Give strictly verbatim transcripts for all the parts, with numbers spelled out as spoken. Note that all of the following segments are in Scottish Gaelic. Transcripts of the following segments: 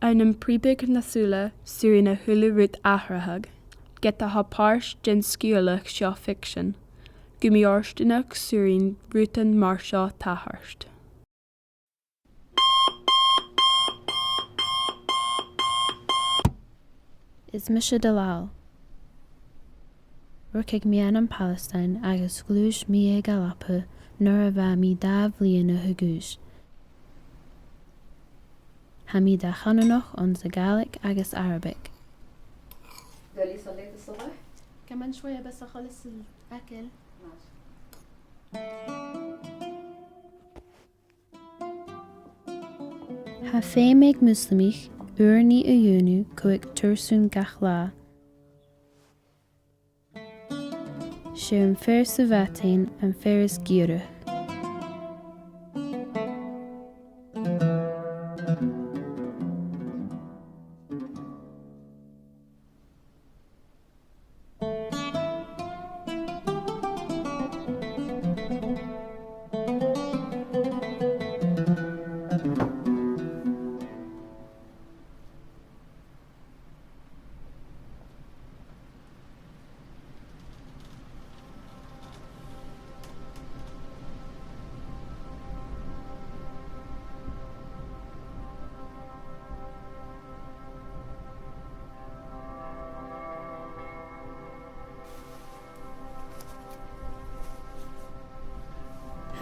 Ann am priobadh na sùla, 's urrainn a h-uile rud atharrachadh, ged a tha pàirt den sgeulachd seo ficsean, gum bi fhortanach 's urrainn rudan mar seo tachairt. Is mise Dalal. Rugadh mi ann am Palestine agus ghluais mi gu Alba nuair a bha mi dà bhliadhna a dh'aois. Tha mi dà-chànanach anns a' Ghàidhlig agus Arabic. Gabh mo leisgeul. Tha feum aig Muslamaich ùrnaigh a dhèanamh còig tursan gach latha. 'S e am fear sa mhadainn am fear as giorra.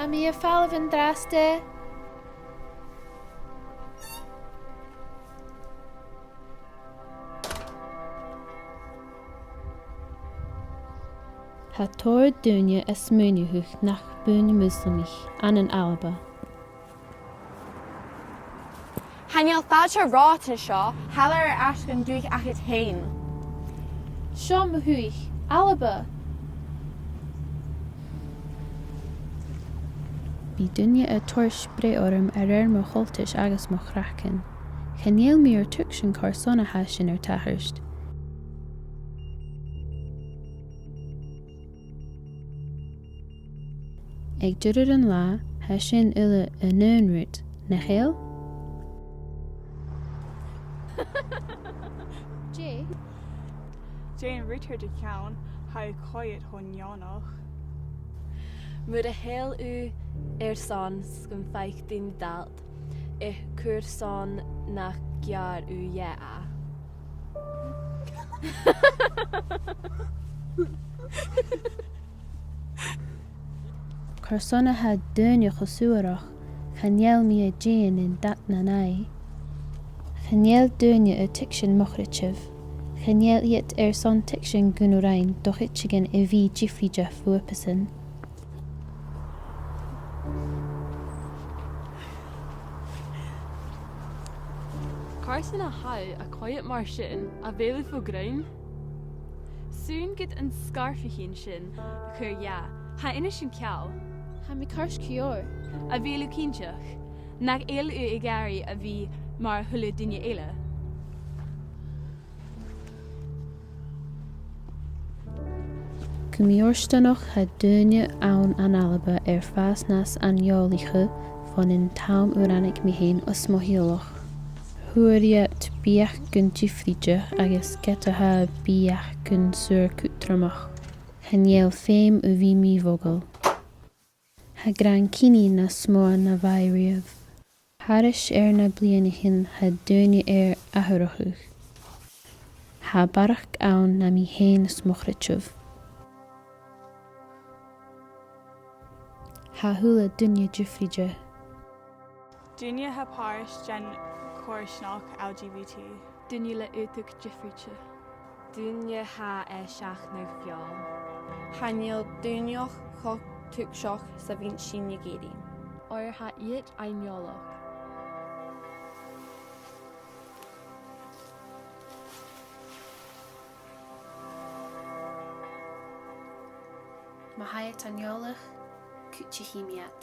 Tha mi a' falbh an-dràsta. Tha tòrr dhaoine a' smaoineachadh nach buin Muslamaich ann an Alba. Chan eil fàilte romhad an seo, thalla air ais gun dùthaich agad fhèin. Seo mo dhùthaich, Alba. Bidh daoine a' toirt breith orm a rèir mo choltais agus mo chraiceann. Chan eil mi air tuigsinn carson a tha sin air tachairt. Aig deireadh an latha, tha sinn uile an aon rud, nach eil? Dè? Dèan rud air do cheann, tha thu a' coimhead cho neònach. Mura h-eil thu airson 's gum faic duine d' fhalt, eh, carson nach geàrr thu dheth e? Carson a tha daoine cho suarach, chan eil mi a' dèanamh dad nan aghaidh. Chan eil daoine a' tuigsinn mo chreideamh. Chan eil iad airson tuigsinn gun urrainn do chuideigin a bhith diofraichte bhuapasan. Carson a tha thu a' coimhead mar sin, a bheil thu fo dhruim? Sùil gun an sgarfaichean sin a chur dheth, tha e nas fheàrr. Tha mi ceart gu leòr. A bheil thu cinnteach nach eil thu ag iarraidh a bhith mar a h-uile duine eile? Gu mì-fhortanach, tha daoine ann an Alba air fàs nas aineolaiche bhon an t-àm a ràinig mi fhèin os mo theaghlach. Fhuair iad beachdan diofraichte agus ged a tha beachdan saor cudromach, chan eil feum a bhith mì-mhodhail. Tha gràin-cinnidh nas motha na bha i riamh. Thairis air na bliadhnaichean, tha daoine air atharrachadh. Tha barrachd ann nam bheatha fhèin is mo chreideamh. Tha a h-uile duine diofraichte. Duine a tha pàirt den choimhearsnachd L G B T. Duine le aodach diofraichte. Duine a tha a' seachnadh feòil. Chan eil daoine cho tuigseach 's a bhios sinn ag iarraidh. Oir tha iad aineolach. Ma tha iad aineolach, cuidichidh mi iad.